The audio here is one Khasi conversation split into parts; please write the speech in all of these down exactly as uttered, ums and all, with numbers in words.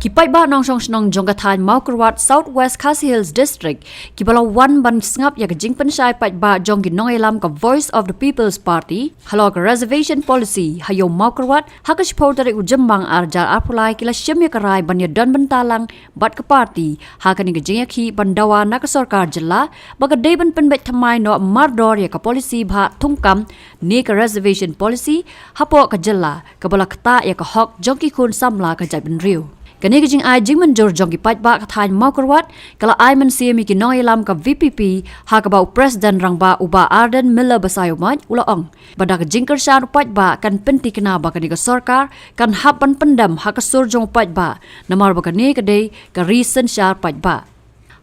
Ki paidbah nongshong shnong jong ka thaiñ Mawkyrwat, South West Khasi Hills District, kiba la wan ban sngap ïa ka jingpynshai paidbah jong ki nongïalam ka Voice of the People's Party halor ka Reservation Policy ha ïew Mawkyrwat, ha ka shiphew tarik u Jymmang arhajar arphew lai, ki la shim ïa ka rai ban ïadon bynta lang bad ka party ha kane ka jingïakhih ban dawa na ka sorkar jylla ba ka dei ban pynbeit thymmai noh mardor ïa ka policy bhah thungkam ne ka Reservation Policy hapoh ka jylla, kaba la ktah ïa ka hok jong ki khun samla ka jaitbynriew. Kane ka jingai jingmynjur jong ki paidbah ka thaiñ Mawkyrwat ka la ai mynsiem ïa ki nongïalam ka V P P, ha kaba u President Rangbah u Bah Ardent Miller Basaiawmoit u la ong ba da ka jingkyrshan u paidbah kan pynthikna ba kane ka sorkar kan hap ban pyndem ha ka sur jong u paidbah, namar ba kane ka dei ka ri synshar paidbah.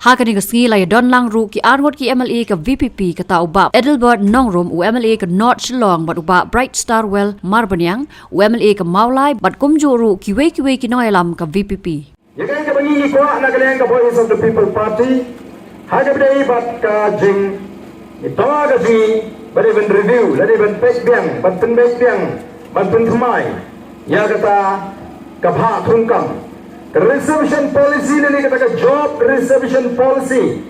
Ha kane ka sngi la ïadon lang ruh ki arngut ki M L A ka V P P, kata u Bah Adelbert Nongrum, u M L A ka North Shillong, bad u Bah Brightstarwell Marbaniang, u M L A ka Mawlai, bad kumjuh ruh kiwei kiwei ki nongïalam ka V P P. Ïa kaei kaba ngi ngi kwah na ka liang ka Voice of the People Party, ha kaba ïadei bad ka jing, ngi tang ka jing, ba dei ban review, la dei ban peit biang, ban pynbeit biang, ban pynthymmai ïa kata ka bhah thungkam. Ka reservation policy ne kata ka job reservation policy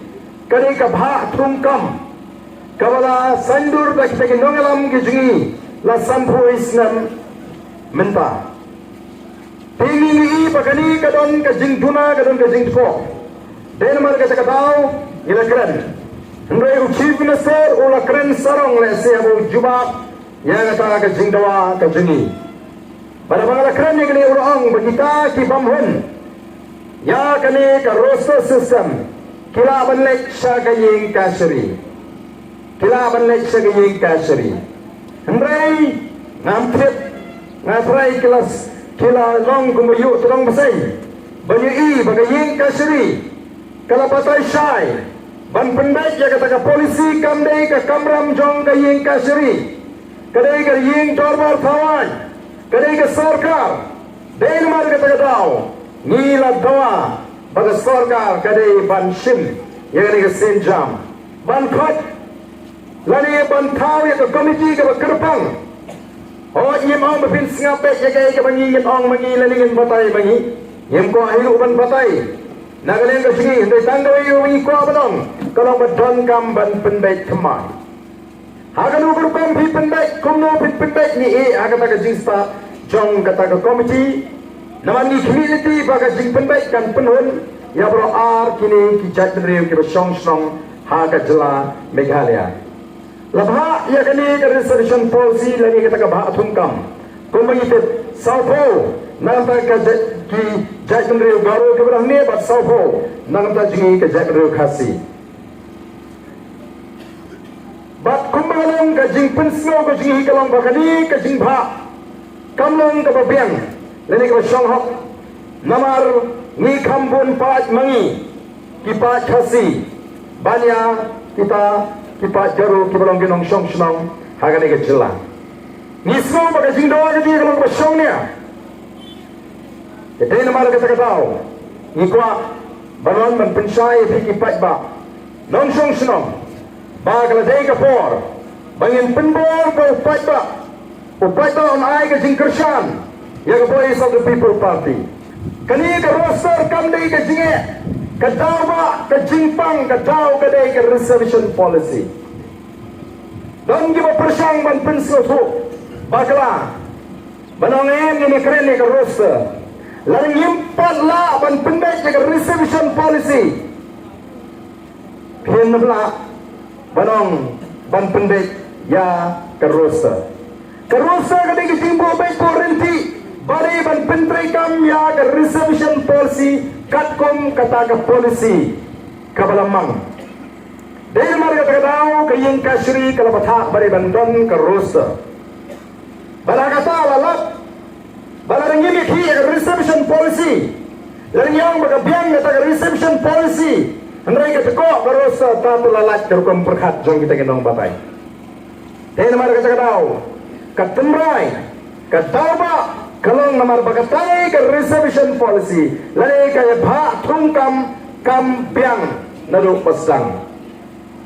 ka dei ka bhah thungkam kaba la saiñdur da kita ki nongïalam ki jong ngi la sanphew snem mynta. Te ngi ngi i ba kane ka don ka jingduna, ka don ka jingthoh. Dei namar kata ka daw ngi la kren. Hynrei u Chief Minister u la kren sarong lehse haba u jubab ïa kata ka jingdawa ka jong ngi. Bad haba nga la kren ïa kane u la ong ba kita ki bym hun ïa kane ka roster system ki lah ban leit sha ka ïing kashari. Ki lah ban leit sha ka ïing kashari. Hynrei ngam tip, nga trai ki la s-, ki la long kumba ïuh tyrong bseiñ ban ïohi ba ka ïing kashari ka la batai shai ban pynbeit ïa kata ka policy, kam dei ka kamram jong ka ïing kashari, ka dei ka ïing dorbar thawaiñ, ka dei ka sorkar. Dei namar kata ka daw ngi la dawa ba ka sorkar ka dei ban shim ïa kane ka sienjam, ban khot lane ban thaw ïa ka komiti kaba kyrpang. Hooid, ngim ong ba phin sngap beit ïa kaei kaba ngi ngin ong ma ngi lane ngin batai ma ngi. Ngim kwah hi ruh ban batai na ka liang ka jong ngi, hynrei tang kawei kaba ngi kwah ban ong ka long ba donkam ban pynbeit thymmai. Ha kano ka rukom phi pynbeit, kumno phi pynbeit, ngi ïeh ha kata ka jingstad jong kata ka komiti. Namar ngi khmih lynti ba ka jingpynbeit kan pynhun ïa baroh ar kine ki jaitbynriew kiba shong shnong ha ka jylla Meghalaya. La bhah ïa kane ka reservation policy lane kata ka bhah thungkam, kumba ngi tip, sawphew na ka bynta ki jait, ki jaitbynriew Garo kiba hangne bad sawphew na ka bynta jong ngi ka jaitbynriew Khasi. Bad kumba ka long ka jingpynsngew ka jong ngi ka long ba kane ka jingbhah kam long kaba biang lane kaba shong hok, namar ngi kham bun paid ma ngi ki paid Khasi ban ïa kita ki paid Garo kiba long ki nongshong shnong ha kane ka jylla. Ngi sngew ba ka jingdawa ka jong ngi ka long kaba shong nia. Ka dei namar kata ka daw ngi kwah ban wan ban pynshai ïa phi ki paidbah nongshong shnong ba ka la dei ka por ba ngin pynbor ba u paidbah, u paidbah un ai ka jingkyrshan ïa ka Voice of the People Party. Kane ka roster kam dei ka jingeh, ka daw ba ka jingpang, ka daw ka dei ka reservation policy. Don kiba pyrshang ban pynsngewthuh bakla ban ong em, ngin ïa kren ïa ka roster. Lada ngim pat lah ban pynbeit ïa ka reservation policy, phin ym lah ban ong ban pynbeit ïa ka roster. Ka roster ka dei ka jingbuh beit buh ryntih ba dei ban pyntreikam ïa ka reservation policy katkum kata ka policy kaba la mang. Dei namar kata ka daw ka ïing kashari ka la bthah ba dei ban don ka roster. Bad ha kata la lap ba lada ngim ïakhih ïa ka reservation policy, lada ngi ong ba ka biang kata ka reservation policy, hynrei ka jkoh ka roster, ta to la lait ka rukom pyrkhat jong kita ki nongbatai. Dei namar kata ka daw ka tynrai, ka daw ba ka long namar ba kata ka reservation policy lane ka ïa bhah thungkam kam biang naduh ba sdang.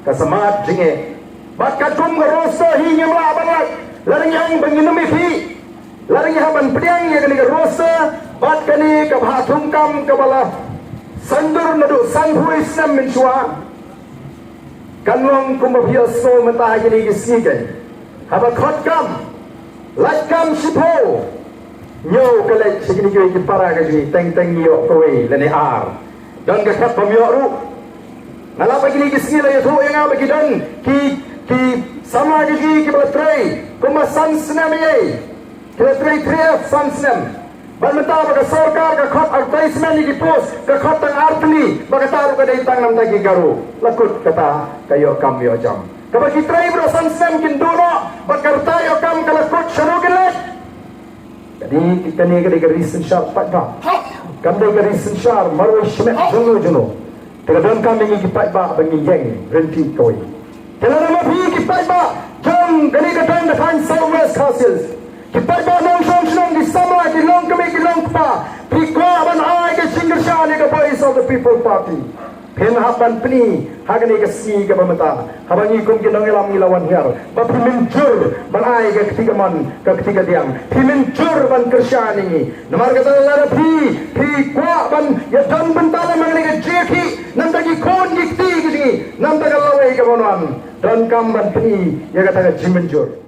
Ka smat jingeh. Bad katkum ka roster hi ngim lah ban lait lada ngi ong ba ngin ym ïakhih. Lada ngi hap ban pdiang ïa kane ka roster bad kane ka bhah thungkam kaba la saiñdur naduh sanphew snem mynshuwa, kan long kumba phi ïohsngew mynta ha kine ki sngi, haba khot kam, lait kam shiphew, ñiew ka leit sha kine kiwei ki para ka jong ngi, teng teng ngi ïoh kawei lane ar. Don ka khot bym ïoh ruh. Nga lap ba kine ki sngi la ïathuh ïa nga ba ki don ki, ki samla ki, ki, kiba la trei kumba san snem ïa, ki la trei three F san snem. Bad mynta ba ka sorkar ka khot advertisement ïa ki post, ka khot tang ar tylli, ba kata ruh ka dei tang namar ki Garo. La kut kata ka ïoh kam ïoh jam. Kaba ki trei baroh san snem kin duh noh, bad ka rta ïoh kam ka la kut, shano kin leit? Ka dei, kane ka dei ka ri synshar paidbah. Kam dei ka ri synshar marwei shimet jong no jong no. Te ka donkam ïa ngi ki paidbah ba ngin ïeng ryntih kawei. Te lada ma phi ki paidbah jong kane ka thaiñ South West Khasi Hills, ki paidbah nongshong shnong, ki samla, ki longkmie, ki longkpa, phi kwah ban ai ka jingkyrshan ïa ka Voice of the People Party, phin hap ban pyni ha kane ka sngi kaba mynta, haba ngi kum ki nongïalam ngi la wan hiar, ba phi mynjur ban ai ka kti kamon, ka kti kadiang, phi mynjur ban kyrshan ïa ngi. Namar kata lada phi, phi kwah ban ïadon bynta lem ha kane ka jingïakhih na ka bynta ki khun ki kti ki jong ngi na ka bynta ka lawei kaba wan, donkam ban pyni ïa kata ka jingmynjur.